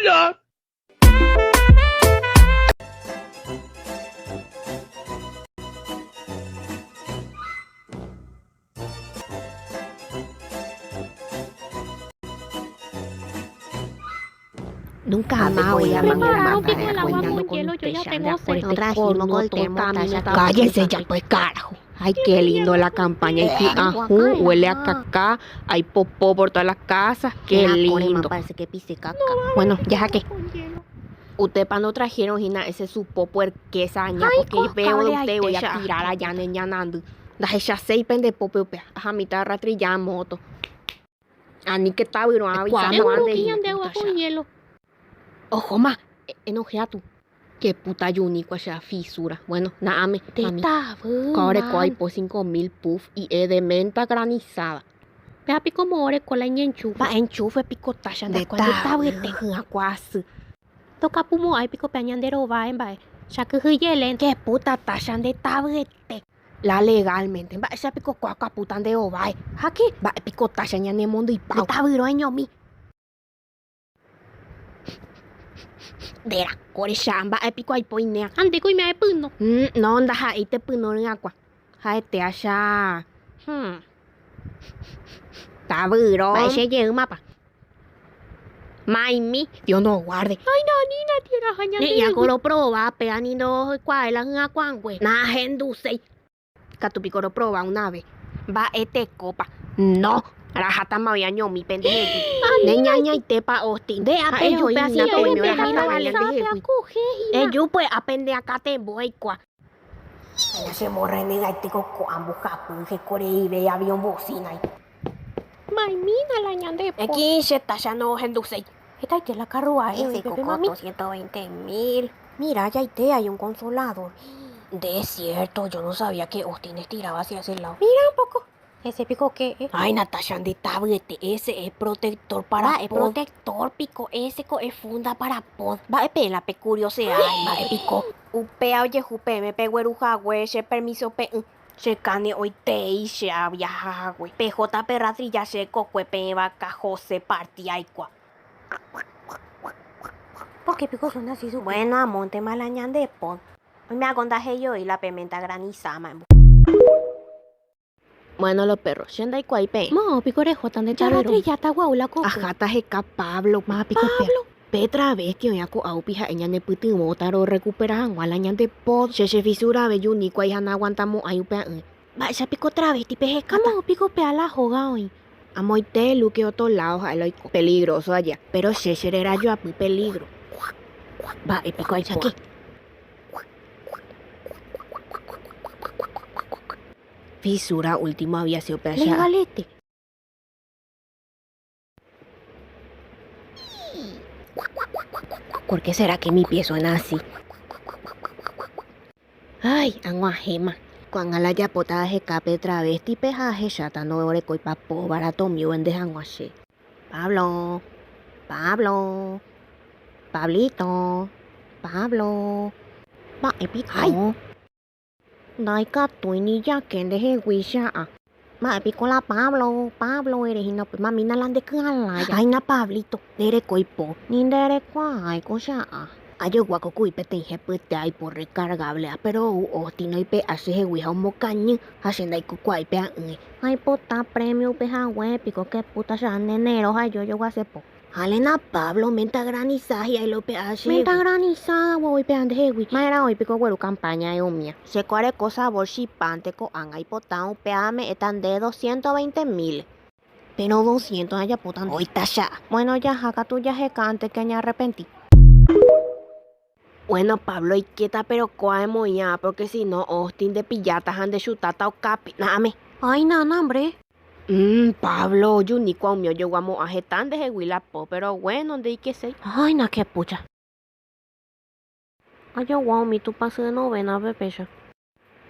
Hola. Nunca más voy a Prepararon pico el agua con hielo, yo ya tengo sed. Cállense ya, pues carajo. Ay, qué lindo la campaña. Hay ajú, huele a cacá, hay popó por todas las casas. Qué lindo. Parece que pise caca. Bueno, ya saqué. Con hielo. Usted pa' no trajeron gina ese supo puerquesa aña, Ay, porque veo de coscable, usted ay, voy a techa. tirar allá niña nandu. Daje ya seis pende pope upea. Ajá, mitad ratrilla moto. Ani que tabiro avisa Seguro ande que hina, de agua puta con ya. hielo. Ojo ma, enojea tú. Qué puta yunico allá fisura. Bueno, naame, mami. Cobre coay po 5000 puff y e de menta granizada. Vea pico more con la enchufe. Pa enchufe pico talla De de tablete. Toca pumo ay pico peñandero va en bae. Chacujuye Qué puta talla de tablete. La legalmente. Va esa pico cuaca puta de ovae. Aquí va pico talla ñane mundo y pau. De mi. Dera, core shamba e pico ay poinea. Ande coi me ay puno. No, onda jaite puno en agua. Jaete allá. Taburo. Va ese llega mapa. Maimi, Dios no guarde. Ay, nanina, tierra jaña. Ni ya lo proba, pea ni no cuál la cuangüe. Na genduse. Catupico lo proba una vez. Va este copa. No. Rajata ma ño mi pendejo. Ne ñaña y tepa ostin. De Ah, ape ello yupe y así na yo premio me la jata vale. Ello pues apende acá te voy cua. Se morre nega y tengo coambuja core y ve avión bocina. Maimina la ñande. Aquí se está ya no genduse. Esta es la carrua, Ese bebé, cocoto, mami. 120 mil. Mira, ya te hay un consolador. De cierto, yo no sabía que Austin estiraba hacia ese lado. Mira un poco. Ese pico que eh. Ay, Natasha, de tablete, ese es protector para Va, es pod. protector, pico, ese co es funda para pod. Va, e pela, pe curiosidad, va, e pico. Upea, oye, jupe, me pego eruja, güey, ese permiso, pe, Se cane hoy te y se viaja, güey. PJ perratrilla seco, cuepe, vaca, José, partía y cua. ¿Por qué pico suena así su? Bueno, a monte malañan de pod. Hoy me acontaje yo y la pimenta granizada, man. Bueno, los perros, shenda y cuaipe. Mo pico rejo tan de Chavero. charro ta guaula coco. Ajata jeka Pablo, ma pico Pablo. Petra bestia oña ko au pija eña ne pytyvõ taro recupera hag̃ua la ñande pod. Che che fisura ve yuni kuai ha naguantamo ay upea'ỹ. Mba'éicha piko travesti pehekata. Mo pico pea la joga hoy. Amoite luque otro lado ha'e loiko. Peligroso allá. Pero che che rerajoapy peligro. Mba'e piko aichake. Fisura último había sido pe allá. Legalete. ¿Por qué será que mi pie suena así? Ay, anguajema. Cuando la yapota jecape travesti pejaje chata no oreco y papo barato mío en dejanguache. Pablo, Pablo, Pablito, Pablo. Va, epico. Ay. Naika tuini ya que deje guisha. Ma epico la Pablo, Pablo eres y no pues mami na lande kala. Ay na Pablito, dere coipo, ni dere cuai cosa. Ayo guaco cui pete jepete ay por recargable, pero ostino y pe hace jeguija un mocaño, hacienda y cucuay pe Ay puta premio pe pico que puta ya nenero, ay yo yo guasepo. Alena Pablo, menta granizada y ahí lo pe hace. Menta granizada, guau, y pe ande jegui. Maera hoy pico güero campaña e omia. Se cuare cosa bolsipante co anga y potao peame están de 220 mil. Pero 200 allá putan. Hoy ya. Bueno, ya jaca tú ya jeca antes que me arrepentí. Bueno, Pablo, y quieta, pero cuá moña, porque si no, Austin de pillatas han de chutata o capi. Name. Ay, nana, hombre. Pablo, yo ni cuau mío, yo guamo a jetán de jeguila po, pero bueno, de que sé. Ay, na qué pucha. Ay, yo guau, mi tu pase de novena, bebé.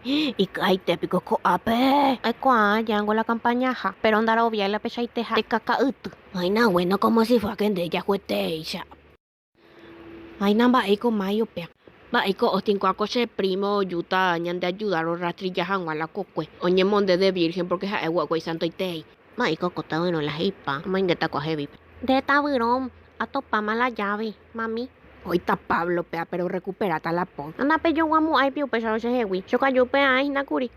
Y ay, te pico co ape. Ay, cuá, ya hago la campaña, ja. Pero andar obvia la pecha y teja. Te caca utu. Ay, na, bueno, como si fue que de ella juete ella. Ay, namba, eiko mayo pea. Va, eiko ostin coacoche primo yuta ñan de ayudar o rastrillas a la cocue. Oñe monde de virgen porque ja ewa y santo y tei. Ma, eiko cotado en la jipa. Ma, ingeta coa heavy. De taburón. Atopáma la lláve, mami. Oĩta Pablo péa péro orrekuperáta la pod. Ha ndapejoguamo'ãi pi upéicharõ chehegui. Chokaju upéa aĩ hína kuri.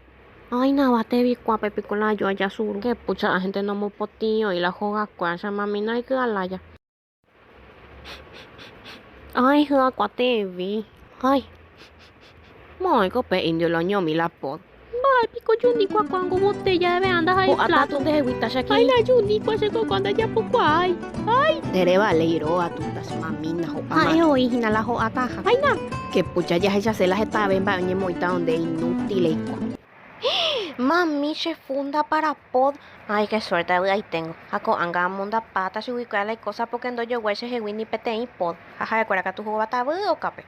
Ay nava tevikuápe piko la aju ajasuru. Ke pucha la gente nomopotĩ oĩ la hogakuéra che mami naiky'a lája. Ay hyakuã tevi. Ay. Moõiko pe indio la oñomi la pod. Mba'e piko Junikua kuángo botella de veanda ha Ho'áta iplato. ndehegui tacha Ay la Junikua che kokua ndajapokuaái. Ay. Nderevale iróva tuta che mamína ho'áma. Ha'e oĩ hína la ho'ataha. Ay na. Ke pucha jahechase la hetave mba'e oñemoĩta onde inútil eikua. Mami che funda para pod. Ay ke suerte avy'aitengo. Ha ko'ág̃a amondapáta chuguikuéra la ikosa porque ndojoguái chehegui ni peteĩ pod. Ha ha'ekuéra katu hovatavy okápe.